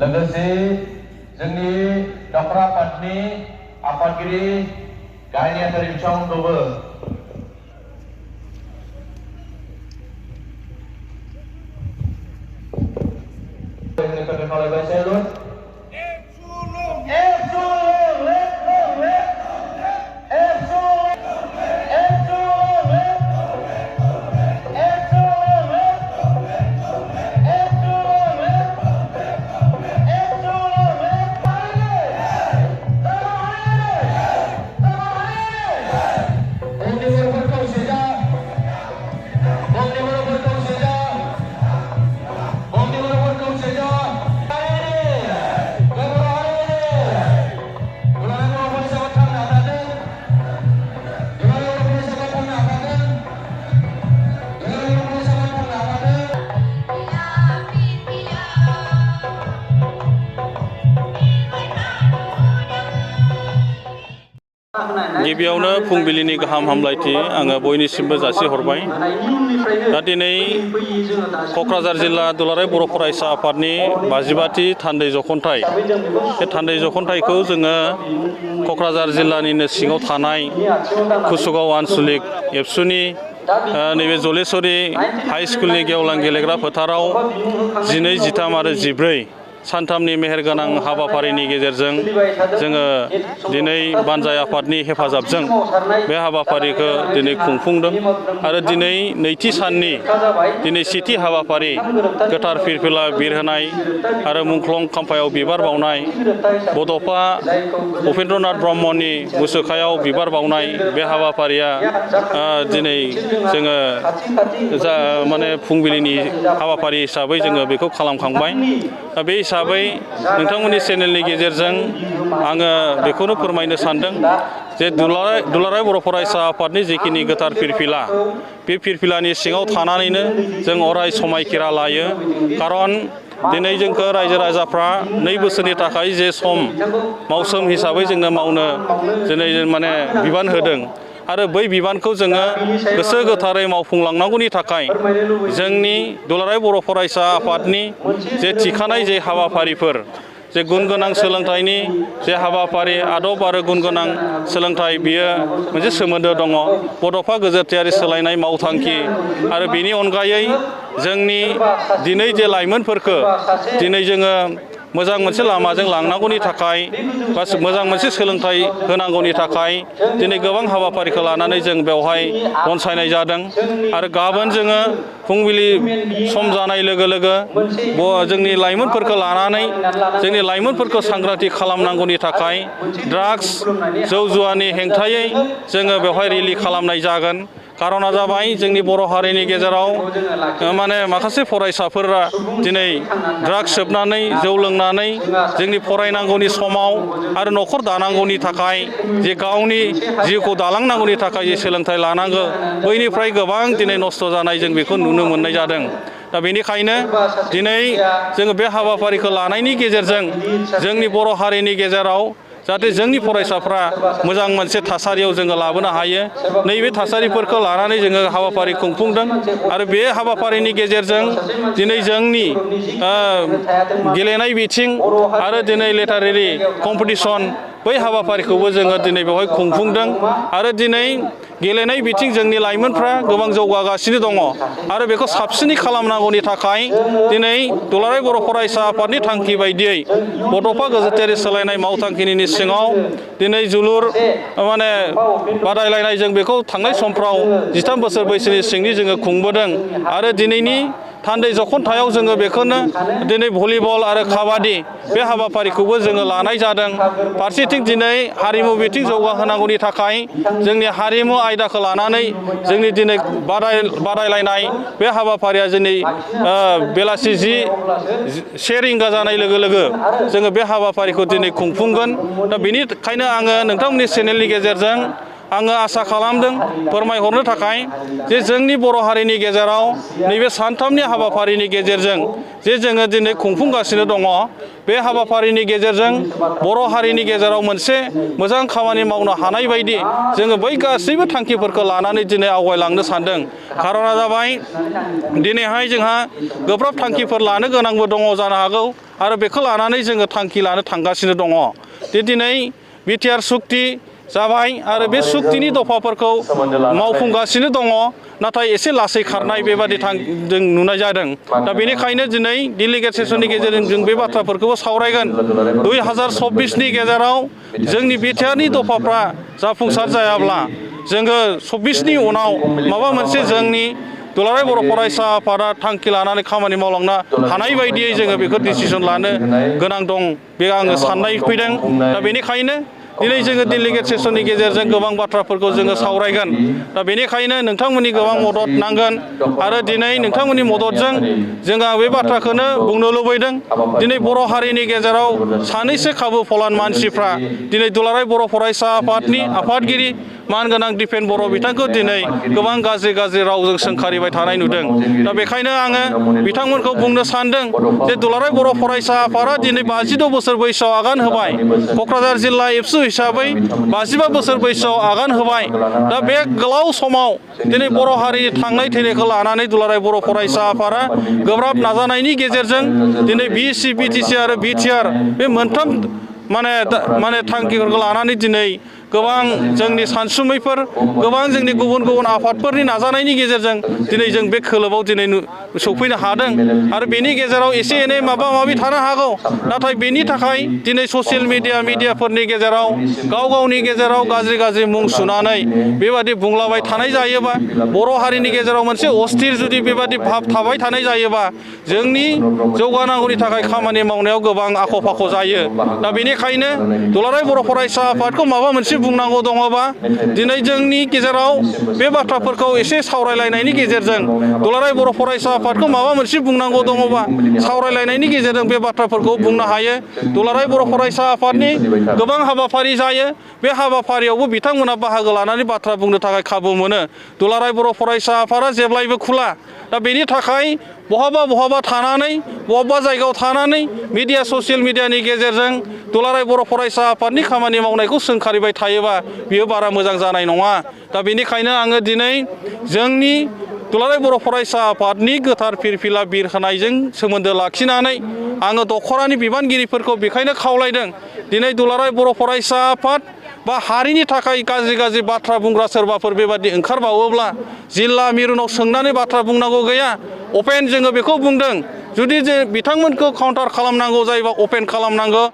लोगोसे जोंनि डक्टर आफादनि आफादगिरि गाहाय नेहाथारि बिथांमोनखौबो खावलायबाय। सेलुट। गिबियावनो फुंबिलिनि गाहाम हामलायथि आङो बयनिसिमबो जासिहरबाय। दा दिनै क'क्राझार जिल्ला दुलाराय बर' फरायसा आफादनि 52थि थान्दै जख'न्थाइ, बे थान्दै जख'न्थाइखौ जोङो क'क्राझार जिल्लानिनो सिङाव थानाय कुसुगाव आन्सलिक एबसुनि नैबे जलेश्वरी हाइ स्कुलनि गेवलां गेलेग्रा फोथाराव 12, 13 आरो 14 सानथामनि मेहेरगोनां हाबाफारिनि गेजेरजों जोङो दिनै बानजाय आफादनि हेफाजाबजों बे हाबाफारिखौ दिनै खुंफुंदों आरो दिनै नैथि साननि दिनै सेथि हाबाफारि गोथार फिरफिला बिरहोनाय आरो मुंख्लं खाम्फायाव बिबार बावनाय, बड'फा उपेन्द्रनाथ ब्रह्मनि मुसुखायाव बिबार बावनाय बे हाबाफारिया दिनै जोङो माने फुंबिलिनि हाबाफारि हिसाबै जोङो बेखौ खालामखांबाय। दा बे हिसाबै नोंथांमोननि चेनेलनि गेजेरजों आङो बेखौनो फोरमायनो सानदों जे दुलाराय बर' फरायसा आफादनि जिखिनि गोथार फिरफिला, बे फिरफिलानि सिङाव थानानैनो जों अराय समायखिरा लायो। खारन दिनै जोंखौ रायजो राजाफ्रा 2 बोसोरनि थाखाय जे मावसोम हिसाबै जोंनो मावनो दिनै माने बिबान होदों आरो बै बिबानखौ जोङो गोसो गोथारै मावफुंलांनांगौनि थाखाय जोंनि दुलाराय बर' फरायसा आफादनि जे थिखानाय जे हाबाफारिफोर, जे गुन गोनां सोलोंथाइनि जे हाबाफारि आदब आरो गुन गोनां सोलोंथाइ, बियो मोनसे सोमोन्दो दङ। बड'फा गोजोरथायारि सोलायनाय मावथांखि आरो बेनि अनगायै जोंनि दिनै जे लाइमोनफोरखौ दिनै जोङो मोजां मोनसे लामाजों लांनांगौनि थाखाय बा मोजां मोनसे सोलोंथाइ होनांगौनि थाखाय दिनै गोबां हाबाफारिखौ लानानै जों बेवहाय अनसायनाय जादों आरो गाबोन जोङो फुंबिलि सम जानाय लोगो लोगो जोंनि लाइमोनफोरखौ लानानै जोंनि लाइमोनफोरखौ सांग्रांथि खालामनांगौनि थाखाय ड्राग्स जौ जुवानि हेंथायै जोङो बेवहाय रेलि खालामनाय जागोन। कारना जाबाय जोंनि बर' हारिनि गेजेराव माने माखासे फरायसाफोरा दिनै ड्राग्स सोबनानै जौ लोंनानै जोंनि फरायनांगौनि समाव आरो न'खर दानांगौनि थाखाय जे गावनि जिउखौ दालांनांगौनि थाखाय जे सोलोंथाइ लानांगौ, बैनिफ्राय गोबां दिनै नस्थ' जानाय जों बेखौ नुनो मोननाय जादों। दा बेनिखायनो दिनै जोङो बे हाबाफारिखौ लानायनि गेजेरजों जोंनि बर' हारिनि गेजेराव जाहाथे जोंनि फरायसाफ्रा मोजां मोनसे थासारियाव जोङो लाबोनो हायो, नैबे थासारिफोरखौ लानानै जोङो हाबाफारि खुंफुंदों आरो बे हाबाफारिनि गेजेरजों दिनै जोंनि गेलेनाय बिथिं आरो दिनै लिटारेरि कम्पिटिसन, बै हाबाफारिखौबो जोङो दिनै बेवहाय खुंफुंदों आरो दिनै गेलेनाय बिथिं जोंनि लाइमोनफ्रा गोबां जौगागासिनो दङ आरो बेखौ साबसिनै खालामनांगौनि थाखाय दिनै दुलाराय बर' फरायसा आफादनि थांखि बायदियै बड'फा गोजोरथायारि सोलायनाय मावथांखिनि सिङाव दिनै जोलुर माने बादायलायनाय जों बेखौ थांनाय समफ्राव 13 बोसोर बैसोनि सिंनि जोङो खुंबोदों आरो दिनैनि थान्दै जख'न्थायाव जोङो बेखौनो दिनै भलिबल आरो काबादि बे हाबाफारिखौबो जोङो लानाय जादों। फारसेथिं दिनै हारिमु बिथिं जौगाहोनांगौनि थाखाय जोंनि हारिमु आयदाखौ लानानै जोंनि दिनै बादायलायनाय बे हाबाफारिया दिनै बेलासि 1 रिंगा जानाय लोगो लोगो जोङो बे हाबाफारिखौ दिनै खुंफुंगोन। दा बेनिखायनो आङो नोंथांमोननि चेनेलनि गेजेरजों आङो आसा खालामदों फोरमायहरनो थाखाय जे जोंनि बर' हारिनि गेजेराव नैबे सानथामनि हाबाफारिनि गेजेरजों जे जोङो दिनै खुंफुंगासिनो दङ बे हाबाफारिनि गेजेरजों बर' हारिनि गेजेराव मोनसे मोजां खामानि मावनो हानाय बायदि जोङो बै गासैबो थांखिफोरखौ लानानै दिनै आवगायलांनो सानदों। खारना जाबाय दिनैहाय जोंहा गोब्राब थांखिफोर लानो गोनांबो दङ जानो हागौ आरो बेखौ लानानै जोङो थांखि लानो थांगासिनो दङ। दिनै बिटिआर सुक्ति जाबाय आरो बे सुक्तिनि दफाफोरखौ मावफुंगासिनो दङ नाथाय एसे लासै खारनाय बेबादि जों नुनाय जादों। दा बेनिखायनो दिनै डेलिगेट सेसननि गेजेरजों जों बे बाथ्राफोरखौबो सावरायगोन 2024नि गेजेराव जोंनि बिटिआरनि दफाफ्रा जाफुंसार जायाब्ला जोङो 24नि उनाव माबा मोनसे जोंनि दुलाराय बर' फरायसा आफादा थांखि लानानै खामानि मावलांनो हानाय बायदियै जोङो बेखौ डिसिसन लानो गोनां दं बे आङो साननाय फैदों। दा बेनिखायनो दिनै जोङो डेलिगेट सेसननि गेजेरजों गोबां बाथ्राफोरखौ जोङो सावरायगोन। दा बेनिखायनो नोंथांमोननि गोबां मदद नांगोन आरो दिनै नोंथांमोननि मददजों जोंहा बे बाथ्राखौनो बुंनो लुबैदों दिनै बर' हारिनि गेजेराव सानैसो खाबु फलान मानसिफ्रा दिनै दुलाराय बर' फरायसा आफादनि आफादगिरि मानगोनां दिपेन बर' बिथांखौ दिनै गोबां गाज्रि रावजों सोंखारिबाय थानाय नुदों। दा बेखायनो आङो बिथांमोनखौ बुंनो सानदों जे दुलाराय बर' फरायसा आफादा दिनै 52 बोसोर बैसोआव आगान होबाय। क'क्राझार जिल्ला एबसु हिसाबै 55 बोसोर बैसोआव आगान होबाय। दा बे गोलाव समाव दिनै बर' हारिनि थांनाय थैनायखौ लानानै दुलाराय बर' फरायसा आफादा गोब्राब नाजानायनि गेजेरजों दिनै बिएसि बिटिसि आरो बिटिआर बे मोनथाम माने थांखिफोरखौ लानानै दिनै गोबां जोंनि सानसुमैफोर गोबां जोंनि गुबुन गुबुन आफादफोरनि नाजानायनि गेजेरजों दिनै जों बे खोलोबाव दिनै सौफैनो हादों। आरो बेनि गेजेराव एसे एनै माबा माबि थानो हागौ नाथाय बेनि थाखाय दिनै ससियेल मिडियाफोरनि गेजेराव गाव गावनि गेजेराव गाज्रि मुं सुनानै बेबादि बुंलाबाय थानाय जायोबा बर' हारिनि गेजेराव मोनसे अस्थिर जुदि बेबादि भाब थाबाय थानाय जायोबा जोंनि जौगानांगौनि थाखाय खामानि मावनायाव गोबां आख' फाख' जायो। दा बेनिखायनो दुलाराय बर' फरायसा आफादखौ माबा मोनसे बुंनांगौ दङबा दिनै जोंनि गेजेराव बे बाथ्राफोरखौ एसे सावरायलायनायनि गेजेरजों दुलाराय बर' फरायसा आफादखौ माबा मोनसे बुंनांगौ दङबा सावरायलायनायनि गेजेरजों बे बाथ्राफोरखौ बुंनो हायो। दुलाराय बर' फरायसा आफादनि गोबां हाबाफारि जायो बे हाबाफारियावबो बिथांमोना बाहागो लानानै बाथ्रा बुंनो थाखाय खाबु मोनो। दुलाराय बर' फरायसा आफादा जेब्लायबो खुला। दा बेनि थाखाय बहाबा थानानै बबेबा जायगायाव थानानै मिडिया ससियेल मिडियानि गेजेरजों दुलाराय बर' फरायसा आफादनि खामानि मावनायखौ सोंखारिबाय थायोबा बियो बारा मोजां जानाय नङा। दा बेनिखायनो आङो दिनै जोंनि दुलाराय बर' फरायसा आफादनि गोथार फिरफिला बिर होनायजों सोमोन्दो लाखिनानै आङो दख'रानि बिबानगिरिफोरखौ बेखायनो खावलायदों दिनै दुलाराय बर' फरायसा आफाद बा हारिनि थाखाय गाज्रि बाथ्रा बुंग्रा सोरबाफोर बेबादि ओंखारबावोब्ला जिल्ला मिरुनाव सोंनानै बाथ्रा बुंनांगौ गैया। अपेन जोङो बेखौ बुंदों जुदि जे बिथांमोनखौ काउन्टार खालामनांगौ जायोबा अपेन खालामनांगौ।